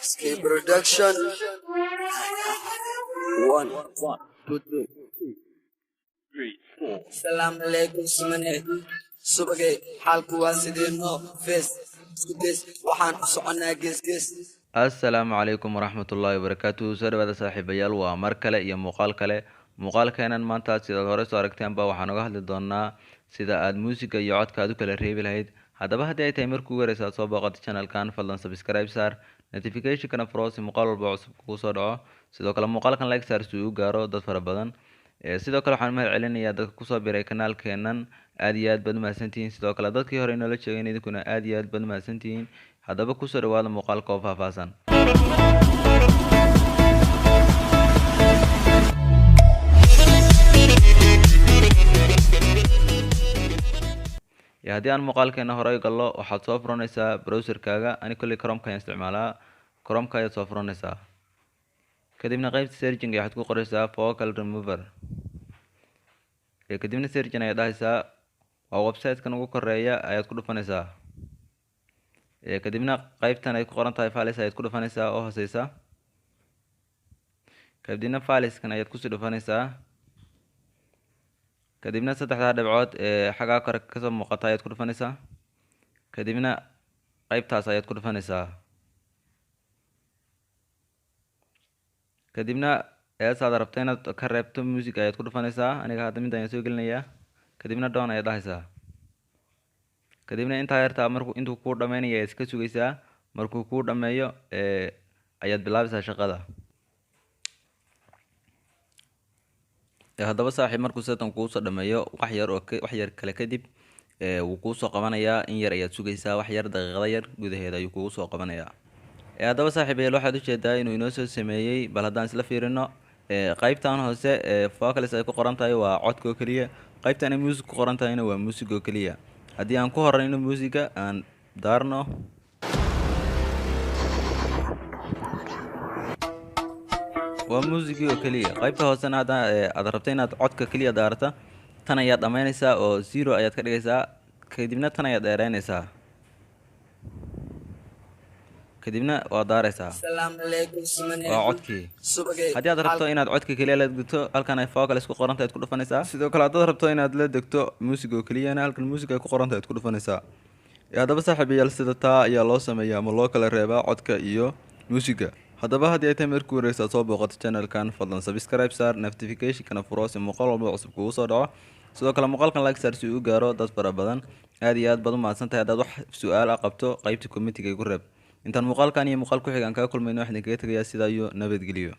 Ski Production. One, two, three. Salaam alaikum simane. Subagay, xaalku waa sidee no face. Isku gees, waxaan u soconaa gees gees. Assalaamu calaykum waraxmatullaahi wabarakaatuhu. Soo dhawaada saaxiibayaal, waa mar kale iyo muuqaal kale. Muuqaalkeenan maanta, sidaad hore soo aragteenba, waxaan uga hadli doonaa sida aad muusiga iyo codka aad u kala reebi lahayd. Haddaba haddii ay tahay markii ugu horeysa aad soo booqato channelkan, fadlan subscribe saar, notificationkana furo si muuqaal walba cusub kugu soo dhaco. Sidoo kale muuqaalkan like saar si uu u gaaro dad fara badan. Sidoo kale waxaan mahad celinayaa dadka kusoo biray kanaalkeenan, aad iyo aad baad umahadsantihiin. Sidoo kale dadkii hore inoola joogeen, idinkuna aad iyo aad baad umahadsantihiin. Haddaba kusoo dhawaada muuqaalka oo faahfaahsan. Iyo haddii aan muuqaalkeena horey gallo, waxaad soo furanaysaa browserkaaga. Ani kolley Chromeka ayaan isticmaalaa. Chromeka ayaad soo furanaysaa, kadibna qeybta searching waxaad ku qoraysaa vocal remover. Kadibna searching ayaad dhahaysaa. Waa website-kan ugu koreeya ayaad ku dhufanaysaa. Kadibna qeybtan ay ku qoran tahay files ayaad ku dhufanaysaa oo hooseysa. Kadibna fileskan ayaad kusii dhufanaysaa. Kadibna saddexdaa dhibcood ee xaggaa kore kasoo muuqata ayaad ku dhufanaysaa. Kadibna qeybtaas ayaad ku dhufanaysaa. Kadibna heesaad rabto inaad ka reebto music ayaad ku dhufanaysaa. Aniga hadda mid ayaan soo gelinayaa. Kadibna done ayaad dhahaysaa. Kadibna intaa yartaa markuu intuu kuu dhameynaya ayaad iska sugaysaa. Markuu kuu dhameeyo ayaad bilaabaysaa shaqada. Haddaba saaxiib, markuu setan kuusoo dhameeyo, wax yar oo wax yar kale kadib wuu kuusoo qabanayaa. In yar ayaad sugaysaa, wax yar, daqiiqada yar gudaheeda ayuu kugu soo qabanayaa. Haddaba saaxiibayaal, waxaad ujeedaa inuu inoo soo sameeyey. Bal haddaan isla fiirino, qeybtan hoose ee vocals ay ku qoran tahay waa codka oo keliya, qeybtan ay music ku qoran tahayna waa music oo keliya. Haddii aan ku horeyno musiga aan daarno, waa muusigii oo keliya. Qaybta hoosena hadda aad rabto inaad codka keliya daarata, tan ayaad dhammaynaysaa oo zero ayaad ka dhigaysaa. Kadibna tan ayaad dheereynaysaa, kadibna waad daaraysaa. Salaam alaikum simane. Waa codkii. Subagay. Haddii aad rabto inaad codka keliya la degto, halkan ay vocals ku qoran tahay aad ku dhufanaysaa. Sidoo kale haddaad rabto inaad la degto music oo keliyana, halkan music ay ku qoran tahay aad ku dhufanaysaa. Haddaba saaxiibayaal, sida taa ayaa loo sameeyaa ama loo kala reebaa codka iyo muusiga. Haddaba haddii ay tahay markii horeysa aad soo booqato channelkan, fadlan subscribe saar, notificationkana furo si muuqaal walba cusub kugu soo dhaco. Sidoo kale muuqaalkan like saar si uu u gaaro dad fara badan. Aad iyo aad baad u mahadsan tahay. Haddaad wax su-aal ah qabto, qeybta commentiga igu reeb. Intaan muuqaalkan iyo muuqaal ku xigaan kaga kulmayno, waxaan idinkaga tegayaa sidaa iyo nabadgeliyo.